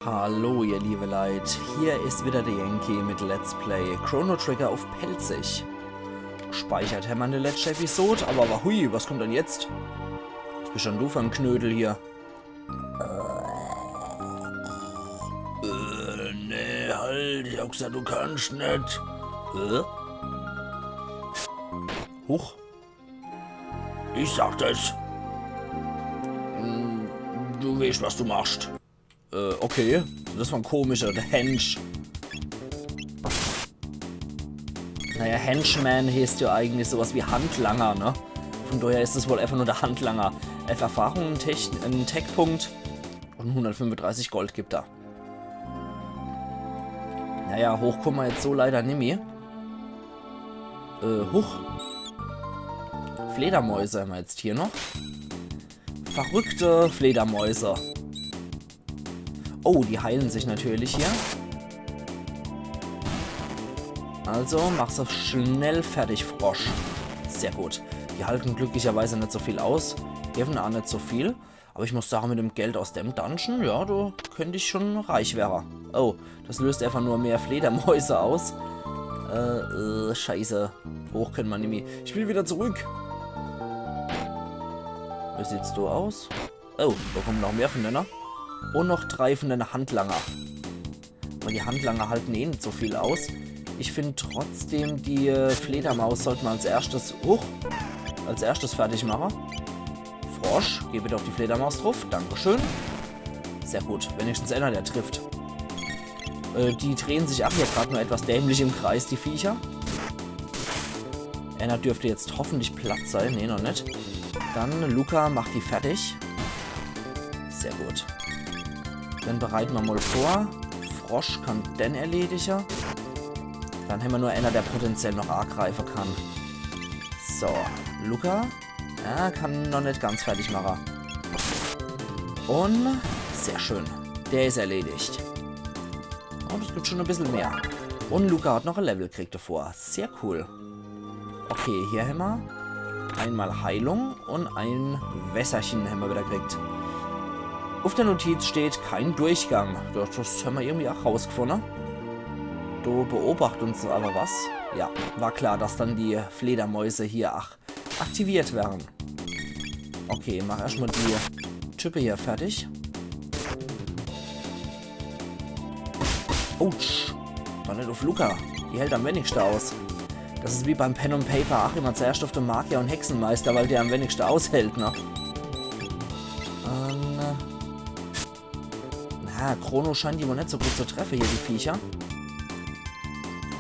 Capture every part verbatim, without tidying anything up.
Hallo, ihr liebe Leit, hier is wieder der Yankee mit Let's Play Chrono Trigger uff Pälzisch. Gspeichert hämmer in de letschte Episod, awwer, awwer hui, was kommt dann jetzt? Was bisch dann du fer en Knödel hier? Äh, nee, halt, ich hab gsaat, du kannscht net. Äh? Huch. Ich sag des. Hm, du weescht, was du machscht. Äh, okay. Des war en komischer, der Hench. Naja, Henchman heeßt jo eigentlich so was wie Handlanger, ne? Von daher is es wohl einfach nur der Handlanger. Elf Erfahrung, en Tech-, en Tech-Punkt un hundertfünfunddreißig Gold gibt er. Naja, hoch kumme mer jetzt so leider nimmi. Äh, huch. Fledermäuse hämmer jetzt hier noch. Verrückte Fledermäuse. Oh, die heilen sich natürlich hier. Also, mach se schnell fertig, Frosch. Sehr gut. Die halten glücklicherweise net so viel aus. Gewwe aa net so viel. Awwer ich muss sage, mit dem Geld aus dem Dungeon, ja, do könnt ich schon reich werre. Oh, des löst einfach nur mehr Fledermäuse aus. Äh, äh, scheiße. Hoch könne mer nimmi. Ich will wieder zurück. Wie sieht's do aus? Oh, do kumme noch mehr von denne. Un noch drei von denne Handlanger. Awwer die Handlanger halten eh net so viel aus. Ich find trotzdem, die, äh, Fledermaus sollt mer als erschtes, huch, als erschtes fertig mache. Frosch, geh bitte uff die Fledermaus druff. Dankeschön. Sehr gut, wenigstens eener, der trifft. Äh, die drehe sich aa hier grad nur etwas dämlich im Kreis, die Viecher. Eener dürft jetzt hoffentlich platt sei. Nee, noch net. Dann Lucca macht die fertig. Sehr gut. Dann bereite mer mol vor. Frosch kann den erledige. Dann hämmer nur eener, der potenziell noch agreife kann. So, Lucca. Ja, kann noch net ganz fertig mache. Un sehr schön. Der is erledigt. Un es gibt schon e bissel mehr. Un Lucca hat noch e Level kriegt davor. Sehr cool. Okay, hier hämmer einmal Heilung un e Wässerche hämmer wieder kriegt. Uff der Notiz steht, kein Durchgang. Des, des hämmer irgendwie aa rausgefunne. Do beobacht uns awwer was. Ja, war klar, dass dann die Fledermäuse hier, ach, aktiviert werre. Okay, mach erscht mol die Type hier fertig. Autsch. War net uff Lucca. Die hält am wenigste aus. Des is wie beim Pen und Paper. Ach, immer zuerscht uff de Magier un Hexemeister, weil der am wenigste aushält, ne? Ähm, na, Chrono scheint die wohl net so gut zu treffe hier, die Viecher.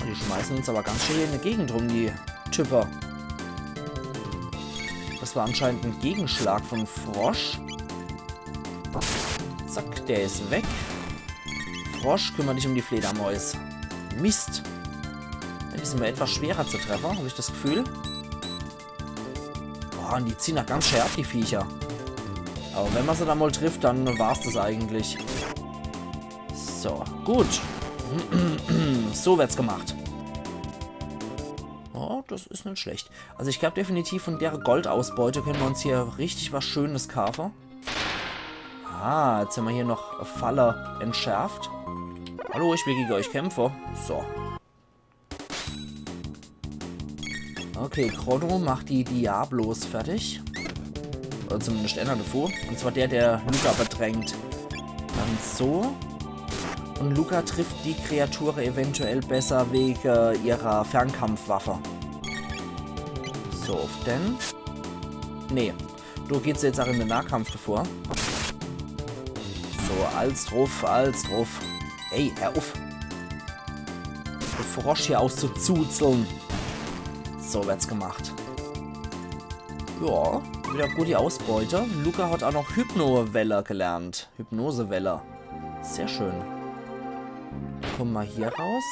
Oh, die schmeißen uns awwer ganz schön in de Gegend rum, die Type. Des war anscheinend en Gegenschlag von Frosch. Zack, der is weg. Frosch, kümmer dich um die Fledermäus. Mist. Ja, die sin mir etwas schwerer zu treffe, hab ich des Gefühl. Boah, un die ziehen aa ganz schää ab, die Viecher. Awwer wenn mer se dann mol trifft, dann war's des eigentlich. So, gut. So wird's gemacht. Oh, des is net schlecht. Also ich glaab definitiv, von dere Goldausbeute könne mer uns hier richtig was Schönes kaafe. Ah, jetzt hämmer hier noch e Falle entschärft. Hallo, ich will gege euch kämpfe. So. Okay, Chrono macht die Diablos fertig. Oder zumindest eener davor. Un zwar der, der Lucca bedrängt. Dann so. Un Lucca trifft die Kreature eventuell besser wege ihrer Fernkampfwaffe. So, uff den. Nee, do geht's jetzt aa in de Nahkampf davor. So, alles druff, alles druff. Ey, hör uff. De Frosch hier auszuzuzeln. So wird's gemacht. Ja, wieder gute Ausbeute. Lucca hat aa noch Hypnowelle gelernt. Hypnosewelle. Sehr schön. Kumme mer hier raus.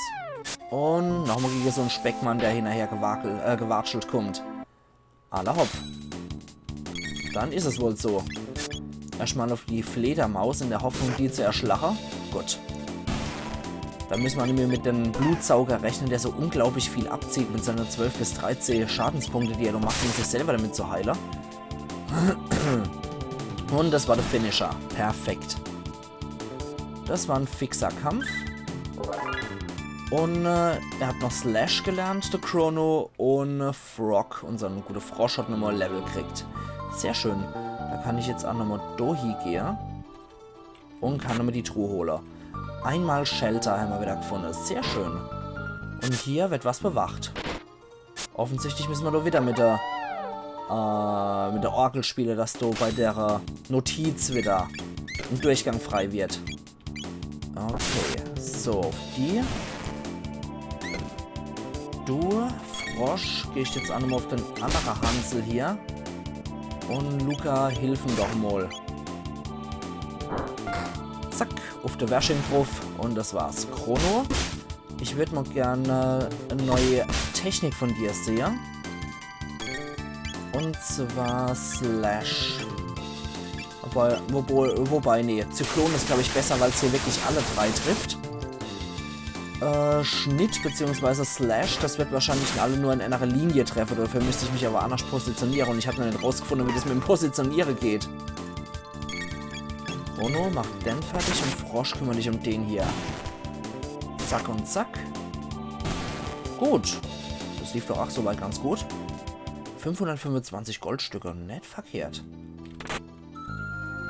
Un nochmol gege so en Speckmann, der hinnerher gewakel-, äh, gewatschelt kummt. Alla hopp. Dann is es wohl so. Erschtmol uff die Fledermaus in der Hoffnung, die zu erschlache. Gut. Dann müsse mer nimmi mit dem Blutsauger rechne, der so unglaublich viel abzieht mit seine zwölf bis dreizeh Schadenspunkte, die er noch macht, um sich selber damit zu heile. Un des war de Finisher. Perfekt. Das war en fixer Kampf. Un äh, er hat noch Slash gelernt, de Chrono. Un äh, Frog, unser gute Frosch, hat nochmol Level kriegt. Sehr schön. Da kann ich jetzt ach nochmol dohi gehe. Un kann nochmol die Truh hole. Einmal Shelter hämmer wieder gefunne. Sehr schön. Un hier wird was bewacht. Offensichtlich müsse mer do wieder mit der, äh, mit der Orgel spiele, dass do bei der äh, Notiz wieder en Durchgang frei wird. Okay, so, auf die. Du, Frosch, gehst jetzt ach nochmol auf den annere Hansel hier. Un Luca, hilf em doch mol. Zack, auf de Wersching druff. Un das war's. Chrono. Ich würd mol gern äh, e neue Technik von dir sehe. Un zwar Slash. Wobei, wobei, wobei, nee, Zyklon is, glaub ich, besser, weil's hier wirklich alle drei trifft. Äh, Schnitt beziehungsweise Slash, das wird wahrscheinlich alle nur in einer Linie treffe. Dafür müsst ich mich aber annerscht positioniere un ich hab noch net rausgefunne, wie das mit em Positioniere geht. Chrono, mach den fertig un Frosch, kümmer dich um den hier. Zack un zack. Gut. Das lief doch ach soweit ganz gut. Fünfhundertfünfundzwanzig Goldstücke, net verkehrt.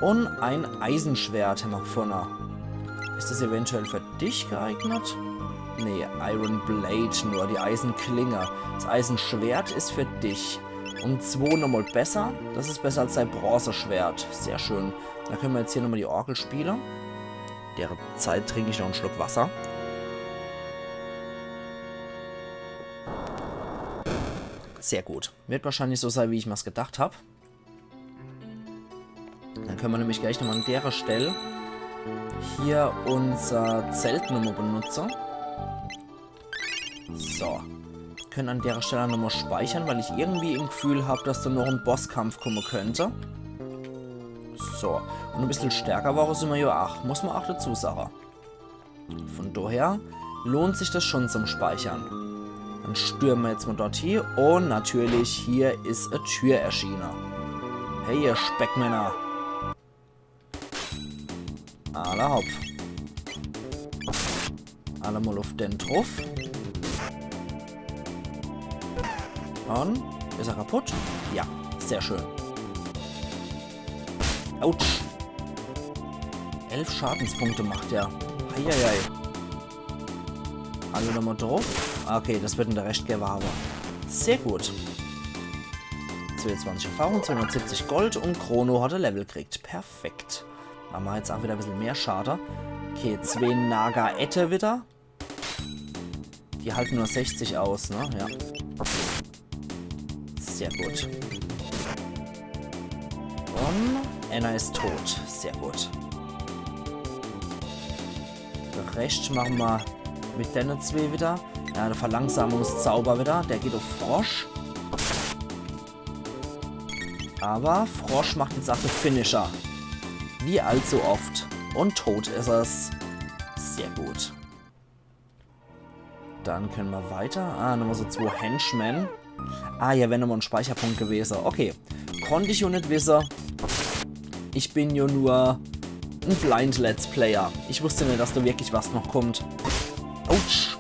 Un ein Eisenschwert hämmer gefunne. Is das eventuell für dich geeignet? Nee, Iron Blade nur, die Eisenklinge. Das Eisenschwert is für dich. Um zwo nochmol besser. Das is besser als sei Bronzeschwert. Sehr schön. Da könne mer jetzt hier nochmol die Orgel spiele. Derzeit trink ich noch en Schluck Wasser. Sehr gut. Wird wahrscheinlich so sei, wie ich mer's gedacht hab. Dann könne mer nämlich gleich nochmol an dere Stell hier unser Zelt nochmol benutze. So. Könne an dere Stell nochmol speichere, weil ich irgendwie im Gefühl hab, dass do noch en Bosskampf kumme könnt. So. Un e bissel stärker wore simmer jo ach, muss mer ach dazu sage. Von daher lohnt sich das schon zum Speichere. Dann stürme mer jetzt mol dort hie. Un natürlich, hier is e Tür erschiene. Hey, ihr Speckmänner. Alla hopp. Alle mol uff den druff. Un is er kaputt? Ja, sehr schön. Autsch. Elf Schadenspunkte macht er. Eieiei. Alle nochmol druff. Okay, das wird en de Rescht gewwe, awwer sehr gut. Zweehundertzwanzig Erfahrung, zweehundertsiebzig Gold un Chrono hat e Level kriegt. Perfekt. Mache mer jetzt ach wieder e bissel mehr Schade. Okay, zwee Naga-Ette wieder. Die halte nur sechzig aus, ne? Ja. Sehr gut. Un einer is tot. Sehr gut. De Rescht mache mer mit denne zwee wieder. Ja, de Verlangsamungszauber wieder. Der geht uff Frosch. Awwer Frosch macht jetzt ach de Finisher. Wie allzu oft. Un tot is es. Sehr gut. Dann könne mer weiter. Ah, nochmol so zwo Henchmen. Ah, ja, wär nochmol en Speicherpunkt gewese. Okay. Konnt ich jo net wisse. Ich bin jo nur en Blind Let's Player. Ich wusst net, dass do wirklich was noch kummt. Autsch.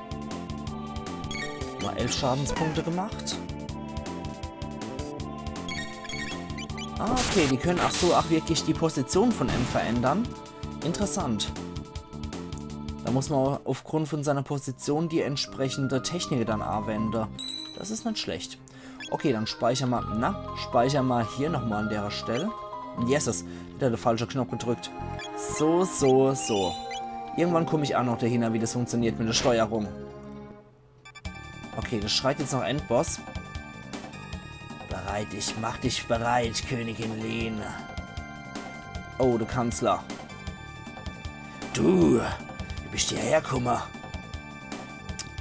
Mol elf Schadenspunkte gemacht. Ah, okay, die könne ach so ach wirklich die Position von em verändere. Interessant. Do muss mer uffgrund von seiner Position die entsprechende Technik dann awende. Das is net schlecht. Okay, dann speicher mer, na, speicher mer hier nochmol an dere Stell. Yeses, wieder de falsche Knopp gedrückt. So, so, so. Irgendwann kumm ich ach noch dahinner, wie das funktioniert mit der Steuerung. Okay, das schreit jetzt noch Endboss. Bereit dich, mach dich bereit, Königin Lene. Oh, de Kanzler. Du, wie bist du hierher kumme?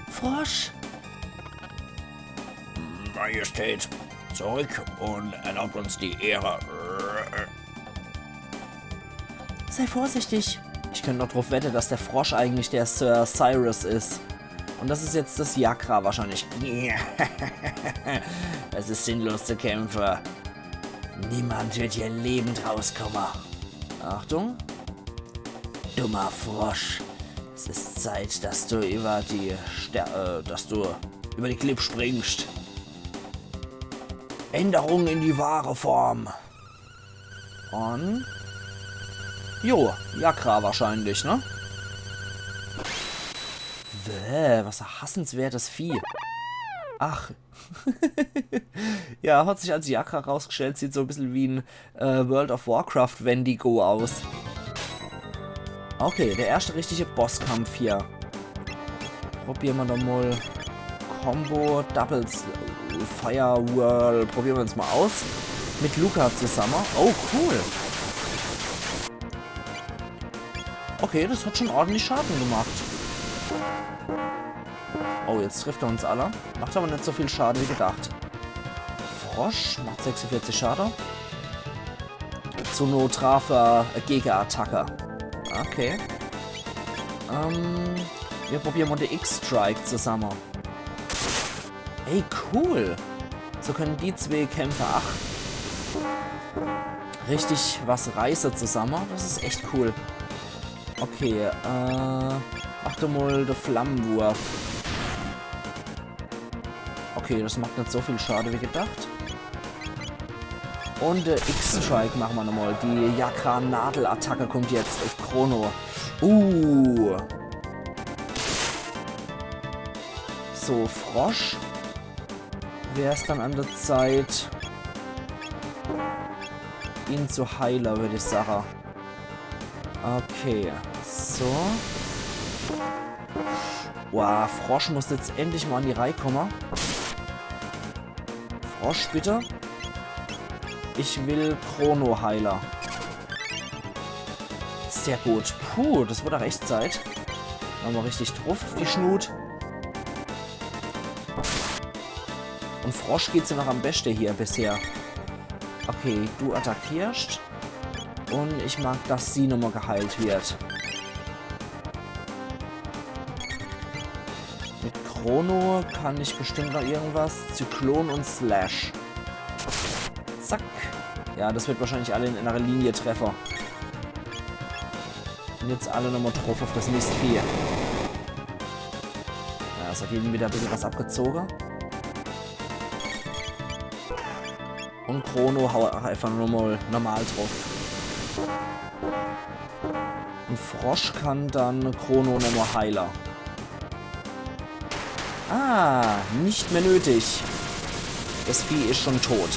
Frosch? Majestät, zurück und erlaubt uns die Ehre. Sei vorsichtig. Ich könnt noch druff wette, dass der Frosch eigentlich der Sir Cyrus is. Und das is jetzt das Jakra wahrscheinlich. Es is sinnlos zu kämpfe. Niemand wird hier lebend rauskomme. Achtung. Du Dummer Frosch, es ist Zeit, dass du über die Ster äh, dass du über die Klipp springst. Änderung in die wahre Form. Und... Jo, Jakra wahrscheinlich, ne? Bäh, was e hassenswertes Vieh. Ach. Ja, hat sich als Jakra rausgestellt, sieht so e bissel wie en äh, World of Warcraft Wendigo aus. Okay, der erste richtige Bosskampf hier. Probiere mer doch mal Combo, Doubles, Fire Whirl. Probiere mer uns mal aus. Mit Lucca zusammen. Oh, cool. Okay, das hat schon ordentlich Schaden gemacht. Oh, jetzt trifft er uns alle. Macht aber net so viel Schaden wie gedacht. Frosch macht sechsundvierzig Schaden. Zur Not traf er Gegerattacke. Okay. Ähm, wir probieren mal den X-Strike zusammen. Ey, cool. So können die zwei Kämpfer, ach, richtig was reißen zusammen. Das ist echt cool. Okay, äh, mach doch mal den Flammenwurf. Okay, das macht net so viel Schaden wie gedacht. Und äh, X-Strike machen wir nochmal. Die Jakra-Nadel-Attacke kommt jetzt auf Chrono. Uh. So, Frosch. Wär's dann an der Zeit, ihn zu heilen, würde ich sagen. Okay, so. Wow, Frosch muss jetzt endlich mal an die Reihe kommen. Frosch, bitte. Ich will Chrono heilen. Sehr gut. Puh, das wird auch echt Zeit. Nochmal richtig drauf auf die Schnut. Und Frosch geht's ja noch am besten hier bisher. Okay, du attackierst. Und ich mag, dass sie nochmal geheilt wird. Mit Chrono kann ich bestimmt noch irgendwas. Zyklon und Slash. Zack. Ja, das wird wahrscheinlich alle in einer Linie treffen. Und jetzt alle nochmal drauf auf das Mistvieh. Ja, das hat jedem wieder ein bisschen was abgezogen. Und Chrono haut einfach nochmal normal drauf. Und Frosch kann dann Chrono nochmal heilen. Ah, nicht mehr nötig. Das Vieh ist schon tot.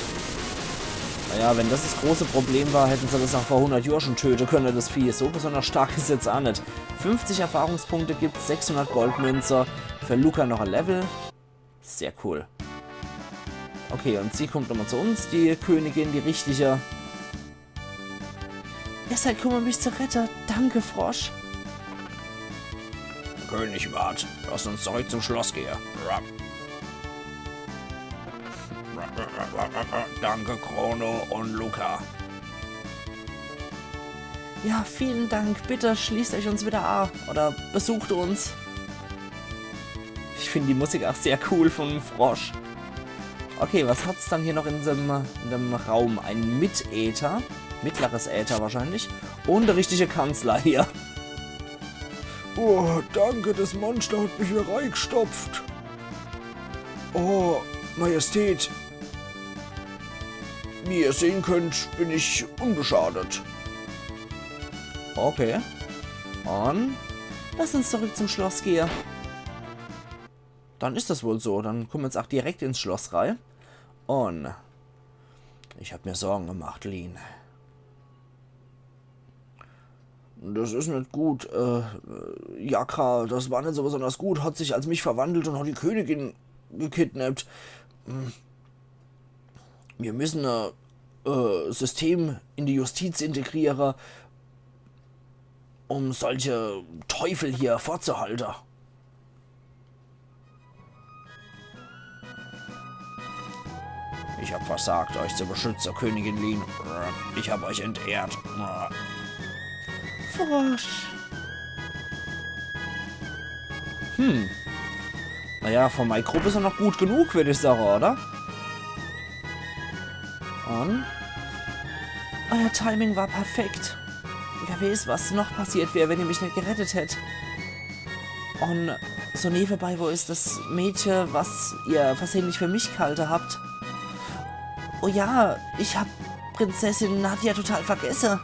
Naja, wenn das das große Problem war, hätten sie das auch vor hundert Jahren schon töten können, das Vieh. So besonders stark ist jetzt auch nicht. fünfzig Erfahrungspunkte gibt's, sechshundert Goldmünze. Für Lucca noch ein Level. Sehr cool. Okay, und sie kommt nochmal zu uns, die Königin, die richtige. Ihr seid gekommen, mich zu retten. Danke, Frosch. König wart, lass uns zurück zum Schloss gehen. Danke, Chrono und Lucca. Ja, vielen Dank. Bitte schließt euch uns wieder an oder besucht uns. Ich finde die Musik auch sehr cool von Frosch. Okay, was hat's dann hier noch in dem, in dem Raum? Ein Mitäther. Mittleres Äther wahrscheinlich. Und der richtige Kanzler hier. Oh, danke, das Monster hat mich hier reingestopft. Oh, Majestät. Wie ihr sehen könnt, bin ich unbeschadet. Okay. Und lass uns zurück zum Schloss gehen. Dann ist das wohl so. Dann kommen wir jetzt auch direkt ins Schloss rein. Und ich hab mir Sorgen gemacht, Lyn. Das ist nicht gut. Äh, Jakra, das war nicht so besonders gut. Hat sich als mich verwandelt und hat die Königin gekidnappt. Hm. Wir müssen ein äh, System in die Justiz integrieren, um solche Teufel hier fortzuhalten. Ich hab versagt, euch zu beschützen, Königin Lyn. Ich hab euch entehrt. Frosch. Hm. Naja, für meine Gruppe ist er noch gut genug, würde ich sagen, oder? Und? Euer Timing war perfekt. Wer weeß, was noch passiert wär, wenn ihr mich net gerettet hätt. Un so newebei, wo is das Mädche, was ihr versehentlich für mich gehalte habt? Oh ja, ich hab Prinzessin Nadia total vergesse.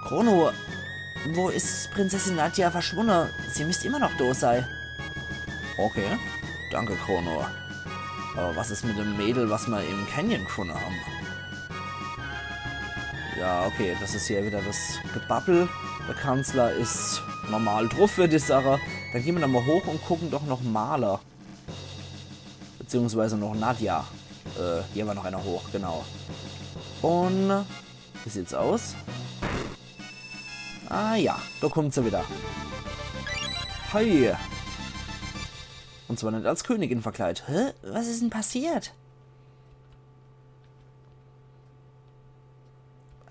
Chrono, wo is Prinzessin Nadia verschwunne? Sie misst immer noch do sei. Okay, danke, Chrono. Aber was is mit dem Mädel, was mer im Canyon gefunne ham? Ja, okay, das is hier wieder das Gebabbel. Der Kanzler is normal druff, würd ich sage. Dann gehn mer nochmal hoch un gucken doch noch Marle. Beziehungsweise noch Nadia. Äh, hier war noch einer hoch, genau. Un wie sieht's aus? Ah ja, da kommt sie wieder. Hi. Un zwar net als Königin verkleidet. Hä? Was is denn passiert?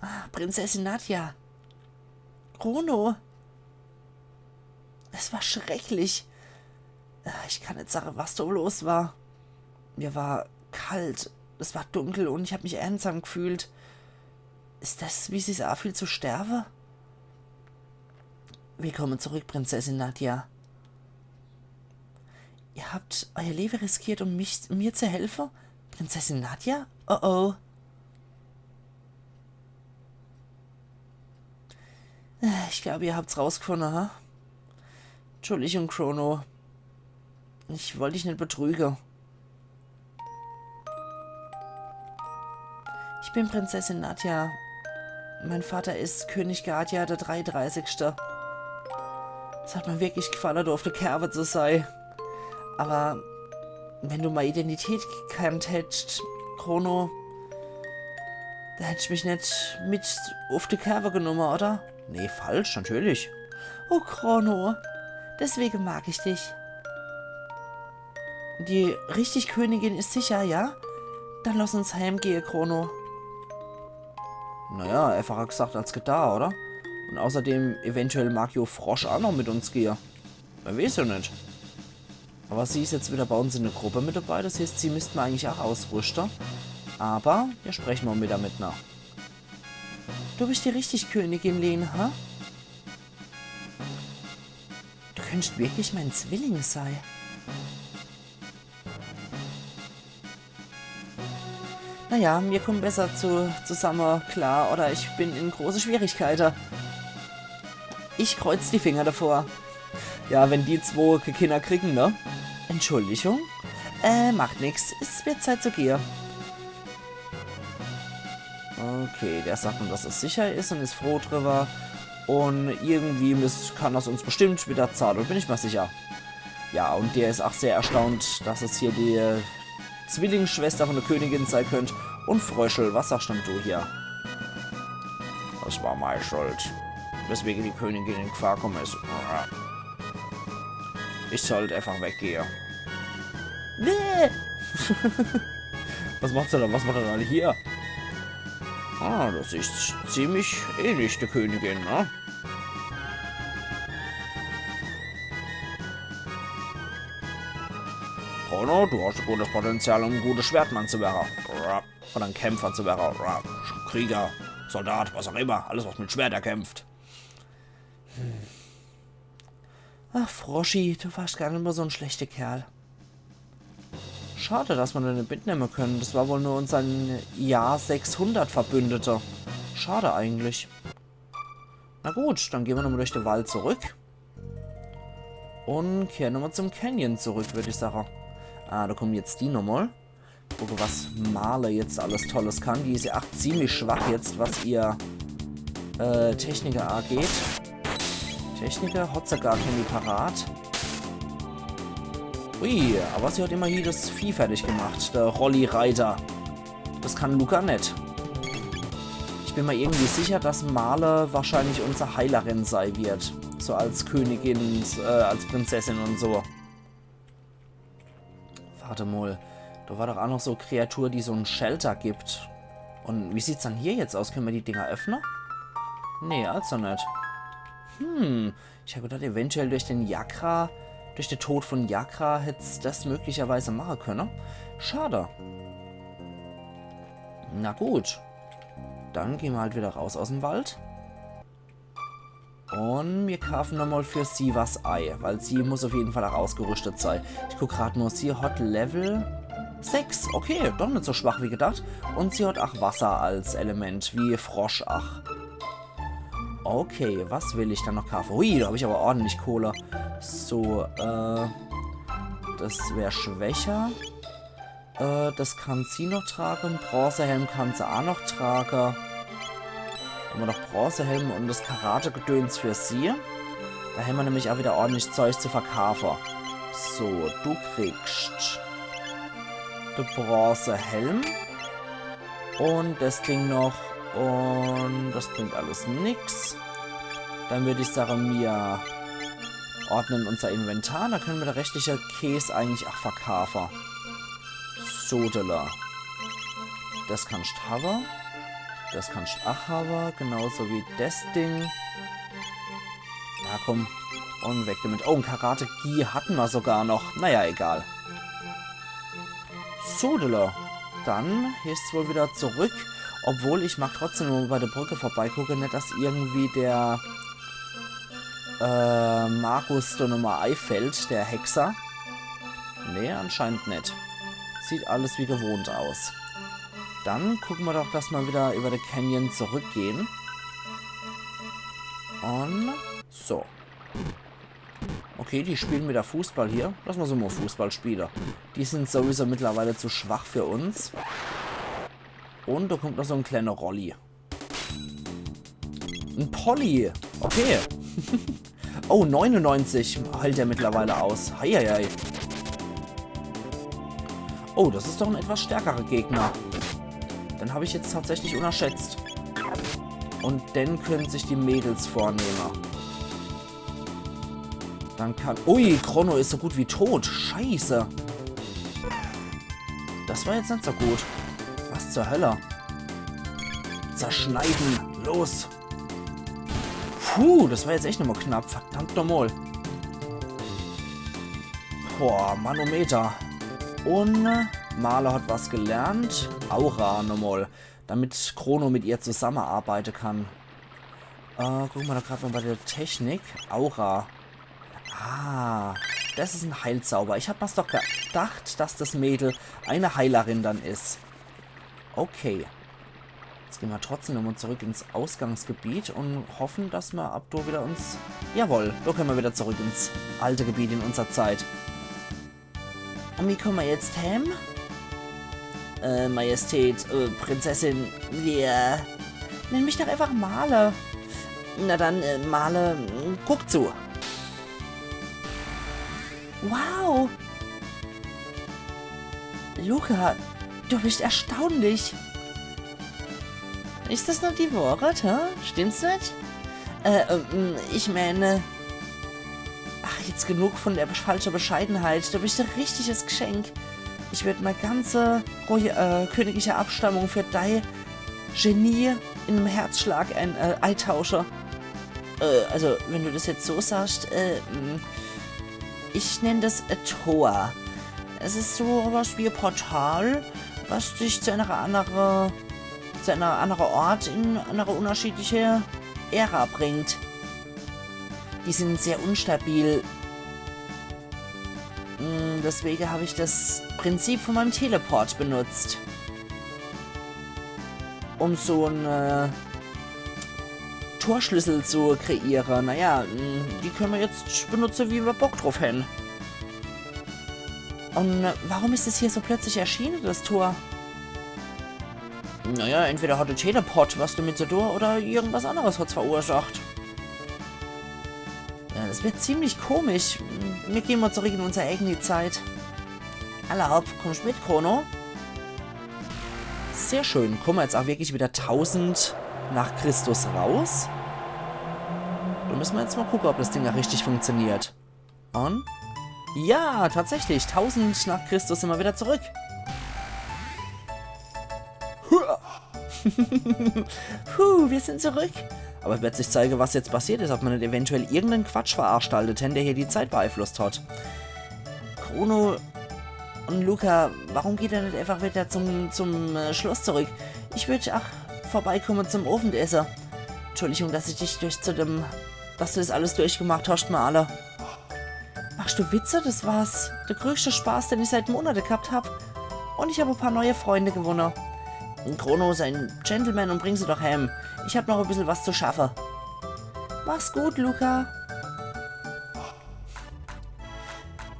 Ah, Prinzessin Nadia. Chrono. Es war schrecklich. Ah, ich kann net sage, was da los war. Mir war kalt, es war dunkel un ich hab mich einsam gefühlt. Is das, wie sich's anfühlt zu sterbe? Willkommen zurück, Prinzessin Nadia. Ihr habt euer Leben riskiert, um mich, mir zu helfen? Prinzessin Nadia? Oh oh. Ich glaube, ihr habt's rausgefunden, ha? Entschuldigung, Chrono. Ich wollt dich net betrügen. Ich bin Prinzessin Nadia. Mein Vater is König Guardia der dreiunddreißigste. Es hat mir wirklich gefallen, da auf der Kerwe zu sein. Aber wenn du meine Identität gekannt hättest, Chrono, da hättest mich net mit auf die Kerwe genommen, oder? Nee, falsch, natürlich. Oh, Chrono, deswegen mag ich dich. Die richtig Königin is sicher, ja? Dann lass uns heimgehe, Chrono. Naja, einfacher gesagt als getan, oder? Und außerdem, eventuell mag jo Frosch auch noch mit uns gehe. Wer weiß ja net. Aber sie is jetzt wieder bei uns in der Gruppe mit dabei, das heißt, sie müssten wir eigentlich auch ausrüsten. Aber wir sprechen mal wieder mit ner. Du bist die richtig Königin, Lene, ha? Du könntest wirklich mein Zwilling sein. Naja, mir kommen besser zu, zusammen klar oder ich bin in große Schwierigkeiten. Ich kreuz die Finger davor. Ja, wenn die zwo kä Kinder kriegen, ne? Entschuldigung? Äh, macht nix. Es wird Zeit zu gehen. Okay, der sagt nur, dass es sicher is und is froh drüber. Und irgendwie misst, kann das uns bestimmt wieder zahle, bin ich mir sicher. Ja, und der is auch sehr erstaunt, dass es hier die Zwillingsschwester von der Königin sei könnt. Und Fröschel, was sagst denn du hier? Das war meine Schuld. Weswegen die Königin in Gefahr gekommen is. Ich sollt einfach weggehe. Nee. Was macht er da? Was macht er da hier? Ah, das is ziemlich ähnlich der Königin, ne? Chrono, du hast gutes Potenzial, um ein guter Schwertmann zu werden. Oder ein Kämpfer zu werden. Krieger, Soldat, was auch immer. Alles, was mit Schwerter kämpft. Ach, Froschi, du warst gar nimmer so ein schlechter Kerl. Schade, dass wir den nicht mitnehmen können. Das war wohl nur unser Jahr sechshundert Verbündeter. Schade eigentlich. Na gut, dann gehen wir nochmal durch den Wald zurück. Und kehren nochmal zum Canyon zurück, würde ich sagen. Ah, da kommen jetzt die nochmal. Gucke, was Marle jetzt alles Tolles kann. Die is ja ach ziemlich schwach jetzt, was ihr, äh, Techniker angeht. Techniker hat sie gar keine parat. Ui, aber sie hat immerhin das Vieh fertig gemacht, der Rolli-Reiter. Das kann Lucca net. Ich bin mir irgendwie sicher, dass Marle wahrscheinlich unser Heilerin sei wird. So als Königin, äh, als Prinzessin und so. Warte mal, da war doch auch noch so Kreatur, die so ein Shelter gibt. Und wie sieht's dann hier jetzt aus? Können wir die Dinger öffnen? Nee, also net. Hm, ich hab gedacht, eventuell durch den Jakra, durch den Tod von Jakra hätt's das möglicherweise machen können. Schade. Na gut. Dann gehen wir halt wieder raus aus dem Wald. Un mir kaafe nochmol für sie was ei, weil sie muss uff jeden Fall ach ausgerüstet sei. Ich guck grad nur, sie hat Level sechs. Okay, doch net so schwach wie gedacht. Un sie hat ach Wasser als Element, wie Frosch ach. Okay, was will ich dann noch kaafe? Hui, do hab ich awwer ordentlich Kohle. So, äh, das wär schwächer. Äh, das kann sie noch trage. Bronzehelm kann se ach noch trage. Hämmer noch Bronzehelm un das Karate-Gedöns für sie. Do hämmer nämlich ach widder ordentlich Zeug zu verkaafe. So, du kriegst de Bronzehelm. Un das Ding noch. Un das bringt alles nix. Dann würd ich sage, mir ordnen unser Inventar. Do könne mir de restliche Käs eigentlich ach verkaafe. Sodele. Das kannst hawwe. Das kannst ach hawwe. Genauso wie das Ding. Ja, komm. Un weg damit. Oh, en Karate-Gi hatte mer sogar noch. Naja, egal. Sodele. Dann heißt's wohl widder zurück. Obwohl, ich mag trotzdem nochmol bei de Brück vorbeigucke. Net, dass irgendwie de, äh, Magus do nochmol eifällt, de Hexer. Nee, anscheinend net. Sieht alles wie gewohnt aus. Dann gucke mer doch, dass mer widder iwwer de Canyon zurückgehn. Un so. Okay, die spiele widder Fußball hier. Lass mer so mol Fußball spiele. Die sin sowieso mittlerweile zu schwach für uns. Un do kommt noch so en kleene Rolli. En Polly. Okay. Oh, neunundneunzig hält er mittlerweile aus. Heieiei. Oh, das is doch en etwas stärkerer Gegner. Den hab ich jetzt tatsächlich unnerschätzt. Un den könne sich die Mädels vornehme. Dann kann... Ui, Chrono is so gut wie tot. Scheiße. Das war jetzt net so gut. Was zur Hölle? Zerschneide. Los. Puh, das war jetzt echt nochmol knapp. Verdammt nochmol. Boah, Manometer. Un Marle hat was gelernt. Aura nochmol. Damit Chrono mit ihr zusammearbeite kann. Äh, gucke mer doch grad mol bei de Technik. Aura. Ah, das is en Heilzauber. Ich hab mer's doch gedacht, dass das Mädel e Heilerin dann is. Okay. Jetzt gehn mer trotzdem nochmol zurück ins Ausgangsgebiet un hoffe, dass mer ab do widder uns... Jawohl, do könne mer widder zurück ins alte Gebiet in unser Zeit. Un wie komme mer jetzt hem? Äh, Majestät, äh, Prinzessin, mir... Nenn mich doch einfach Marle. Na dann, äh, Marle, guck zu. Wow. Lucca, du bist erstaunlich. Is das nur die Wohrheit, hä? Stimmt's net? Äh, ähm, ich meine... Ach, jetzt genug von der falsche Bescheidenheit. Du bist e richtiges Geschenk. Ich würd mei ganze roy-, äh, königliche Abstammung für dei Genie in em Herzschlag ein-, äh, eitausche. Äh, also, wenn du das jetzt so sagst, äh, mm, ich nenn das e Tor. Es is so was wie e Portal, was dich zu einer andere, zu einer andere Ort in andere unterschiedliche Ära bringt. Die sin sehr unstabil. Mm, deswege hab ich das Prinzip von meinem Teleport benutzt. Um so en, äh, Torschlüssel zu kreiere. Naja, mm, die könne mer jetzt benutze, wie mer Bock drauf hän. Un, äh, warum is es hier so plötzlich erschiene, das Tor? Naja, entweder hat de Teleport was damit zu tun oder irgendwas anderes hat's verursacht. Ja, das wird ziemlich komisch. Mir gehn mol zurück in unser eigeni Zeit. Alla hopp, kommst mit, Chrono? Sehr schön. Komme mer jetzt ach wirklich widder tausend nach Christus raus? Do müsse mer jetzt mol gucke, ob das Ding ach richtig funktioniert. Un? Ja, tatsächlich. Tausend nach Christus sin mer widder zurück. Hua. Puh, mir sin zurück. Awwer es wird sich zeige, was jetzt passiert is, ob mer net eventuell irgenden Quatsch veranstaltet hän, der hier die Zeit beeinflusst hat. Chrono un Lucca, warum geht ihr net einfach widder zum, zum, äh, Schloss zurück? Ich würd ach vorbeikomme zum Owendesse. Entschuldigung, dass ich dich durch zu dem dass du des alles durchgemacht hoscht, Marle. Machscht du Witze? Des war's. De größte Spaß, den ich seit Monate gehabt hab. Und ich hab e paar neue Freunde gewonne. Chrono is en Gentleman und bring se doch heim. Ich hab noch e bissel was zu schaffe. Mach's gut, Luka.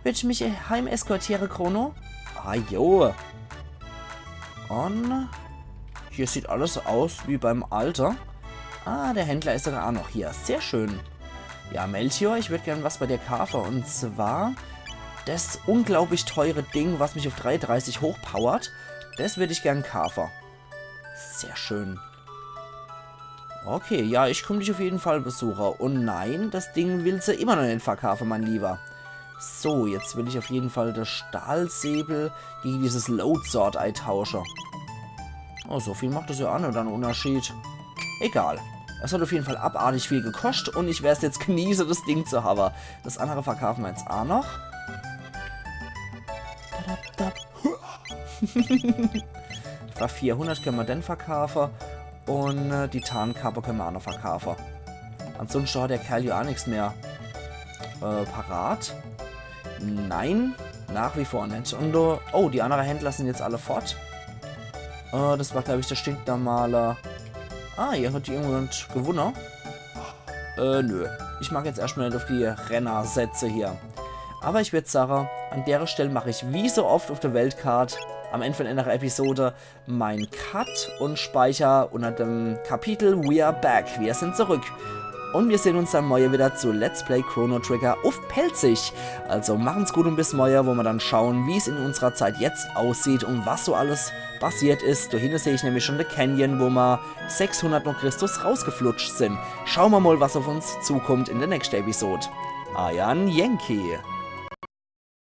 Willscht mich heim eskortiere, Chrono? Ah, jo. Und hier sieht alles aus wie beim Alter. Ah, der Händler is sogar auch noch hier. Sehr schön. Ja, Melchior, ich würd gern was bei dir kaafe. Und zwar des unglaublich teure Ding, was mich auf dreidreißig hochpowert. Des würd ich gern kaafe. Sehr schön. Okay, ja, ich komm dich auf jeden Fall besuche. Und nein, des Ding will se immer noch net verkaafe, mein Lieber. So, jetzt will ich auf jeden Fall des Stahlsäbel gegen dieses Load Sword eitausche. Oh, so viel macht des ja auch net en Unterschied. Egal. Es hat auf jeden Fall abartig viel gekoscht und ich werd's jetzt genieße, des Ding zu habe. Des andere verkaafe mer jetzt auch noch. Etwa vierhundert könne mer dann verkaafe. Und äh, die Tarnkappe könne mer auch noch verkaafe. Ansonsten hat der Kerl ja auch nix mehr äh, parat. Nein, nach wie vor net. Und äh, oh, die andere Händler sind jetzt alle fort. Äh, des war, glaub ich, der stinknormale. Ah, hier hat irgendjemand gewonne. Äh, nö. Ich mag jetzt erschtmal net auf die Renner setze hier. Aber ich würd sage, an dere Stell mach ich wie so oft auf der Weltkart am End von einer Episode mein Cut und speicher unter dem Kapitel We are back. Wir sind zurück. Und wir sehen uns dann morgen wieder zu Let's Play Chrono Trigger auf Pälzisch. Also machen's gut und bis morgen, wo mer dann schauen, wie's in unserer Zeit jetzt aussieht und was so alles passiert is. Da hinne seh ich nämlich schon den Canyon, wo mer sechshundert nach Christus rausgeflutscht sind. Schauen mer mal, was auf uns zukommt in der nächsten Episode. Euer Yankee.